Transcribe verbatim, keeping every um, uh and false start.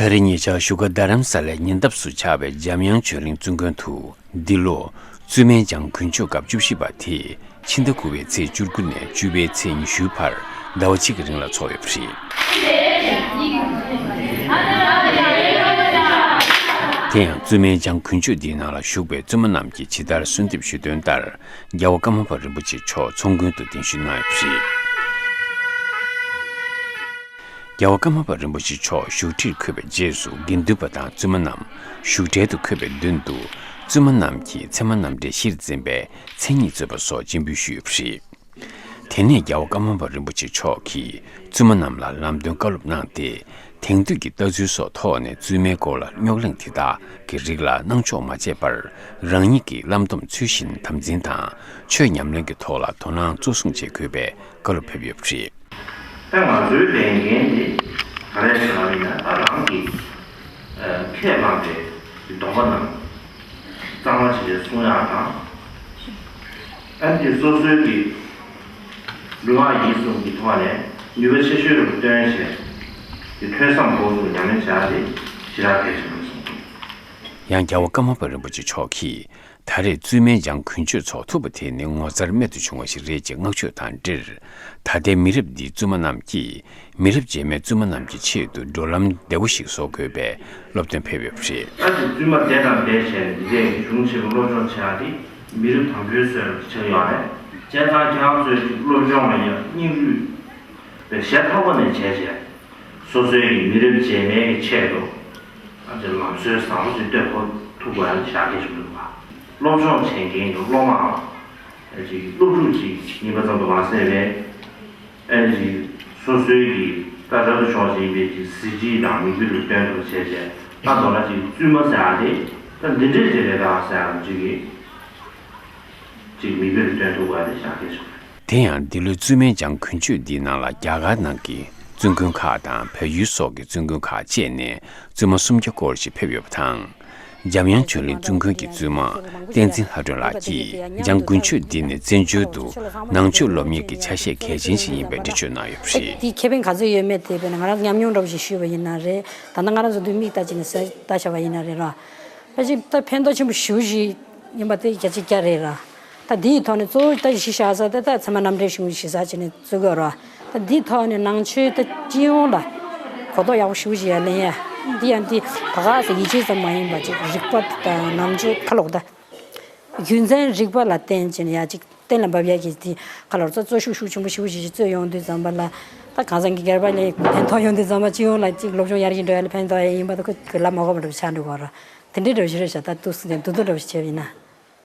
ད་རེས་ཉེ་ཆར་བཞུགས་སྒར་རྡ་རམ་ས་ལའི་ཉེ་འདབས་སུ་ཆགས་པའི་འཇམ་དབྱངས་ཆོས་གླིང་བཙུན་དགོན་དུ། འདི་ལོ་བཙུན་མའི་འཇང་དགུན་ཆོས་སྐབས་བཅུ་བཞི་པ་དེ་ཕྱི་ཟླ་དགུ་པའི་ཚེས་བཅུ་དགུ་ནས་བཅུ་པའི་ཚེས་ཉི་ཤུའི་བར་ཟླ་བ་གཅིག་གི་རིང་ལ་འཚོགས་ཡོད་པ་རེད། དེ་ཡང་བཙུན་མའི་འཇང་དགུན་ཆོས་འདིའི་ནང་ལ་བཞུགས་པའི་བཙུན་མ་རྣམས་ཀྱིས་ཇི་ལྟར་གསོལ་འདེབས་ཞུས་དོན་ལྟར། རྒྱལ་བ་ཀརྨ་པ་རིན་པོ་ཆེ་མཆོག་ཚོགས་མགོན་དུ་གདན་ཞུ་གནང་ཡོད་པ་རེད། རྒྱལ་བ་ཀརྨ་པ་རིན་པོ་ཆེ་མཆོག་བཞུགས་ཁྲིར་འཁོད་པའི་རྗེས་སུ་དགེ་འདུན་པ་དང་བཙུན་མ་རྣམས་བཞུགས་གྲལ་དུ་འཁོད་པའི་མདུན་དུ། བཙུན་མ་རྣམས་ཀྱིས་ཚད་མ་རྣམ་འགྲེལ་གཞིར་འཛིན་པའི་མཚན་ཉིད་རྩོད་པ་སོགས་སྤྱན་འབུལ་ཞུས་ཡོད་པ་རེད། དེ་ནས་རྒྱལ་བ་ཀརྨ་པ་རིན་པོ་ཆེ་མཆོག་གིས་བཙུན་མ་རྣམས་ལ་ལམ་སྟོན་བཀའ་སློབ་གནང་སྟེ། དེང་དུས་ཀྱི་ལྟ་ཚུལ་སོགས་ཐོག་ནས་བཙུན་མའི་སྐོར་ལ་རྙོག་གླེང་དེ་དག་གི་རིགས་ལ་སྣང་ཕྱོགས་མ་བྱས་པར། རང་ཉིད་ཀྱི་བླ་སྡོམ་ཚུལ་བཞིན་དམ་འཛིན་དང་། ཆོས་ཉམས་ལེན་གྱི་ཐོག་ལ་དོ་སྣང་གཙོ་བཟུང་བྱེད་དགོས་པའི་བཀའ་སློབ་ཕེབས་ཡོད་པ་རེད། ད་ང་ཚོའི་ལས་འགན་དེ་ག་རེ་ཟེར་བ་ཡིན་ན། ད་རང་གི་ཁས་བླངས་པའི་སྡོམ་པ་རྣམས་གཙང་མ་བྱས་ནས་སྲུང་ཡག་དང་། ཨ་ནི་སོ་སོའི་གི་ལུས་ངག་ཡིད་གསུམ་གྱི་ཐོག་ནས་ནུས་པ་ཆེ་ཤོས་རུ་བཏོན་བྱས་ཀྱི་ཐོས་བསམ་སྒོ་གསུམ་ཉམས་ལེན་བྱ་ཡག་དེ་ཞེ་དྲག་གལ་ཆེན་པོ་རེད་གསུངས། ཡང་རྒྱལ་བ་ཀརྨ་པ་རིན་པོ་ཆེ་མཆོག་གིས། ད་རེས་བཙུན་མའི་འཇང་དགུན་ཆོས་འཚོགས་ཐུབ་པ་དེ་ནི་ངོ་མཚར་རྨད་དུ་བྱུང་བ་ཞིག་རེད་ཅེས་བསྔགས་བརྗོད་དང་འབྲེལ། ད་ལྟའི་མི་རབས་འདིའི་བཙུན་མ་རྣམས་ཀྱིས་མི་རབས་རྗེས་མའི་བཙུན་མ་རྣམས་ཀྱི་ཆེད་དུ་འགྲོ་ལམ་བདེ་བོ་ཞིག་བཟོ་དགོས་པའི་སློབ་སྟོན་ཕེབས་ཡོད་པ་རེད། ད་ཅིག་བཙུན་མ་བསྡད་དང་བསྡད་བྱས་ནས་འདི་འདྲའི་གཞུང་ཆེན་པོ་སློབ་སྦྱོང་བྱེད་ཡག་དེ་མི་རབས་དང་པོའི་སྲོལ་ཆགས་ཡོད་རེད། བྱས་ཙང་ཁྱེད་རང་ཚོས་ཅིག་སློབ་སྦྱོང་ལ་ཡང་སྙིང་རུས་པའི་ཞེ་ཐག་པ་ནས་བྱས་བྱས། སོ་སོའི་གི་མི་རབས་རྗེས་མའི་གི་ཆེད་དུ་ཨ་ཅེ་ལམ་སྲོལ་བཟང་པོ་ཞིག་གཏོད་ཐུབ་དགོས་ཡ་ཞེ་དྲག་གལ་ཆེན་པོ་འདུག་ག་སློབ་སྦྱོང་བྱེད་མཁན་གྱི་སློབ་མའང་ཨ་ཅེ་སློབ་ཕྲུག་ཅིག་ཡིན་པ་ཙམ་དུ་མ་ཟད་པའི་ཨ་ཅེ་སོ་སོའི་གི་ད་རབ་ཏུ་བྱུང་བ་ཞིག་ཡིན་པའི་གི་གཟི་བརྗིད་དང་མིག་དཔེ་རུ་སྟོན་ཐུབ་པ་བྱས་བྱས། ད་མདོར་ན་ཅིག་བཙུན་མ་ཟེར་ཡ་དེ་ད་འདི་འདྲས་ཅིག་རེད་ད་ཟེར་ཡ་ཅིག་གི་ཅིག་མིག་དཔེ་རུ་སྟོན་ཐུབ་དགོས་ཡ་དེ་ཞེ་དྲག་གལ་ཆེན་པོ་རེད། དེ་ཡང་འདི་ལོའི་བཙུན་མའི་འཇང་དགུན་ཆོས་འདིའི་ནང་ལ་རྒྱ་གར་ནང་གི་བཙུན་དགོན་ཁག་དང་བལ་ཡུལ་སོགས་ཀྱི་བཙུན་དགོན་ཁག་བཅས་ནས་བཙུན་མ་སུམ་བརྒྱ་སྐོར་ཞིག་ཕེབས་ཡོད་པ་དང་། འཇམ་དབྱངས་ཆོས་གླིང་བཙུན་དགོན་གྱི་བཙུན་མ་བསྟན་འཛིན་ལྷ་སྒྲོན་ལགས་ཀྱིས་འཇང་དགུན་ཆོས་འདི་ནི་བཙན་བྱོལ་དུ་ནང་ཆོས་སློབ་གཉེར་གྱི་ཆ་ཤས་གལ་ཆེན་ཞིག་ཡིན་པའི་འགྲེལ་བརྗོད་གནང་ཡོད་པ་རེད། དེའི་ཁེ་ཕན་ག་ཚོད་ཡོད་མེད་དེ་དཔེར་ན་ང་རང་ཉམས་མྱོང་འདྲ་བོ་ཞིག་ཞུས་པ་ཡིན་ན་རེད། ད་ལྟ་ང་རང་ཚོ་འདི་མིག་ལྟ་བྱས་ནས་གཟིགས་ལྟ་བྱས་པ་ཡིན་ན་རེད་ར། ཕལ་ཆེར་ད་ཕན་ཐོགས་ཆེན་པོ་ཞེ་པོ་ཞིག་ཡིན་པ་དེ་བརྒྱ་ཆ་བརྒྱ་རེད་ར། ད་འདིའི་ཐོག་ནས་གཙོ་བོ་ད་གཞི་བཞག་ས་དེ་ད་ཚད་མ་རྣམ་འགྲེལ་གཞུང་གཞི་རྩ་བྱས་ནས་བརྩི་དགོས་ར། ད་འདིའི་ཐོག་ནས་ནང་ཆོས་ད་སྤྱི་ཡོངས་ལ་གོ་རྟོགས་ཡག་པོ་ཞེ་པོ་ཞིག་ཡར་ལེན་ཡ། འདི་ཡང་འདི་ད་ག་ས་ཡིད་ཆེས་ཙམ་མ་ཡིན་པ་ཅིག་རིག་པ་དང་ནང་ཆོས་ཁ་ལོག་ད་རྒྱུ་མཚན་རིག་པ་ལ་བརྟེན་བྱས་ནས་ཡ་ཅིག་གཏན་ལ་འབེབས་ཡ་གི་དེ་ཁ་ལོར་ཚོ་གཙོ་ཤུགས་ཤུགས་ཆེན་པོ་ཞེ་པོ་ཞིག་ཅིག་བརྩོན་ཡོང་དུས་ཙམ་པ་ལ། ད་གང་ཟག་གི་སྒེར་པ་ལ་ཕན་ཐོགས་ཡོང་དུས་ཙམ་པ་སྤྱི་ཡོངས་ལ་ཅིག་སློབ་སྦྱོང་ཡར་རྒྱས་འགྲོ་ཡ་ལ་ཕན་ཐོགས་ཡ་ཡིན་པ་ད་ཁོ་གི་ལབ་མ་དགོས་པ་འདྲ་བོ་ཆགས་འགྲོ་གི་རེད། དེ་འདྲའི་འདྲ་བོ་ཞིག་རེད་ཤག་ད་འདུག་སེ་དེ་འདུག་འདུག་འདྲ་བོ་ཞིག་བྱས་པ་ཡིན་ན།